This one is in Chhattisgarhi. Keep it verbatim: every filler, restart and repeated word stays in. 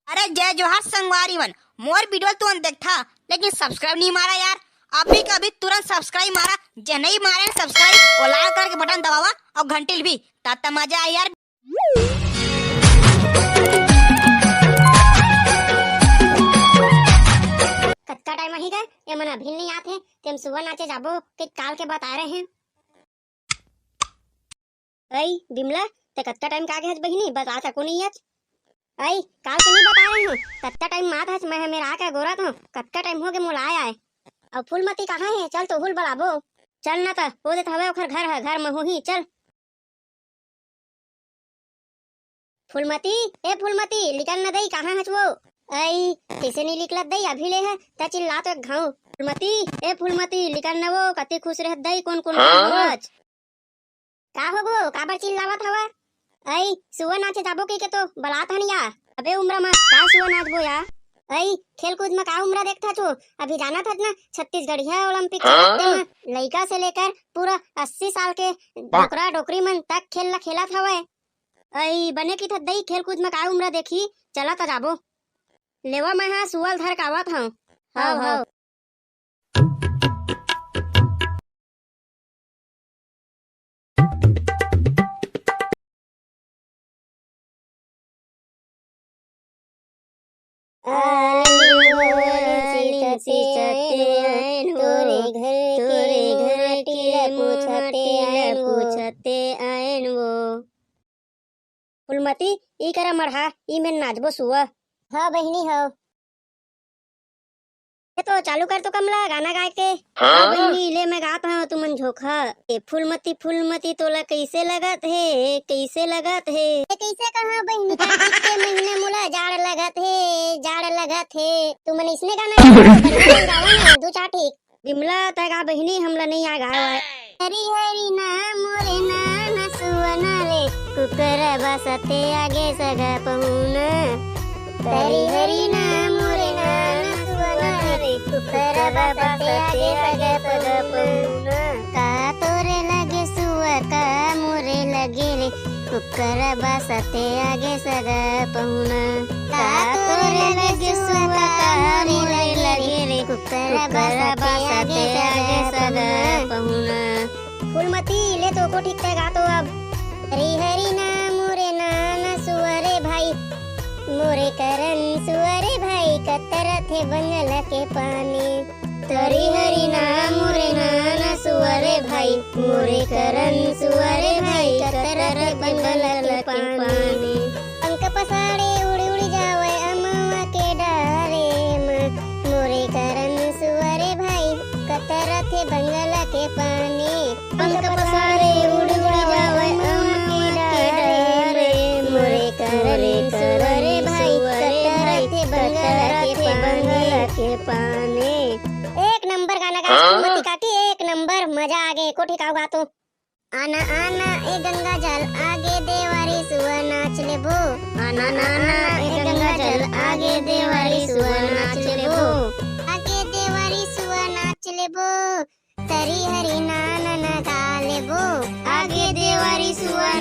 अरे जय जोहार संगवारी मन, मोर वीडियो तुमन देखथा लेकिन subscribe नहीं मारा यार। अभी के अभी तुरंत subscribe मारा, जे नहीं मारे subscribe, वो लाल कलर के बटन दबावा और घंटी ल भी, तब तक मजा आए यार। कतका टाइम आही गा, ये मन अभी नहीं आत हे, तेम सुबह नाचे जाबो कि काल के बता रहे हैं। अई बिमला, ते कतका टाइम का गे हच बहिनी, बता सको नहीं हच। अई काल के नहीं बता रहे हूँ, कतका टाइम मात हच, मैं मेर आके गोरत हूँ, कतका टाइम हो गे मोला आय आय। अउ फूलमती कहाँ हे, चल तो हुल बलाबो। चल ना त, ओ देत हवे ओखर घर है, घर में होही, चल। फूलमती, ए फूलमती, निकल न दई, कहाँ हच वो? अई, कैसे नहीं निकलत दई, अभी ले है, त चिल्ला तो एक घाव। फूलमती, ए फूलमती, निकल न वो, कति खुश रहत दई, कौन कौन हाँ? हच? का हो गो, काबर चिल्लावत हवा? अई, सुआ नाचे जाबो के, के तो बलात हन या। अबे उम्र मा का सुआ नाचबो या? अई, खेल कूद मा का उम्र देखत हच? अभी जानत हच ना, छत्तीसगढ़िया ओलंपिक हाँ? चलत तेमा लइका से लेकर पूरा अस्सी साल के डोकरा डोकरी मन तक खेल ला खेलत हवय। अई, बने किथत दई, खेल कूद मा का उम्र देखी, चला त जाबो। लेवा, मैं हा सुआ ल धर के आवत हंव। हव, हव। आलिन बोलिन सींचते आएन वो, तोरे घर के माटी ला पूछते आएन वो। पूछते आएन वो। फूलमती, ई करा मड़हा, ई में नाचबो सुआ। हाँ बहिनी, हव। ए तो चालू कर तो कमला गाना गाय के। हाँ? हाँ बहिनी, ले मैं गात हंव, तुमन झोंकहा। ए फूलमती, फूलमती तोला कइसे लगत हे, कइसे लगत हे? ए कइसे कहा बहिनी, कार्तिक के महीना मोला जाड़ लगत हे, जाड़ लगत हे। तुमन इसने गाना गावा ना, दू चार ठीक। बिमला, तै गा बहिनी, हमला नइ आ गाय वाय। हरी हरी ना मोरे नाना सुअना रे, कुकर बसते आगे सगा पहुना। हरी हरी ना मोरे नाना सुअना रे, कुकर बसते आगे सगा पहुना। का तोरे लगे सुआ का मोरे लगे रे, कुकर बसते आगे सगा पहुना। का तोरे लगे सुआ का मोरे लगे रे, कुकर बसते आगे सगा पहुना। फूलमती, ले तो को ठीक तय गा तो अब। हरी हरी ना मोरे नाना सुअरे भाई, मोरे करन सुअरे भाई, कतरत हे बंगला के पानी। तरी हरी ना मोरे नाना सुअरे भाई, मोरे करन सुअरे भाई, कतरत बंगला के पानी। पंख पसारे उड़ी उड़ी जावे अमवा के डारे मा, मोरे करन सुअरे भाई, कतरत बंगला के पानी। पंख पसारे उड़ी उड़ी जावे अमवा के डारे, मोरे करन सुअरे भाई, कतरत बंगला के पानी। एक नंबर गाना गा हाँ? फूलमती काकी, एक नंबर, मजा आ गे। एको ठिकाव गा तो। आना आना ए गंगा जल आगे देवारी सुआ नाच लेबो। आना आना ए गंगा जल आगे देवारी सुआ नाच लेबो। आगे देवारी सुआ नाच लेबो। तरी हरी नाना ना गा लेबो। आगे देवारी सुआ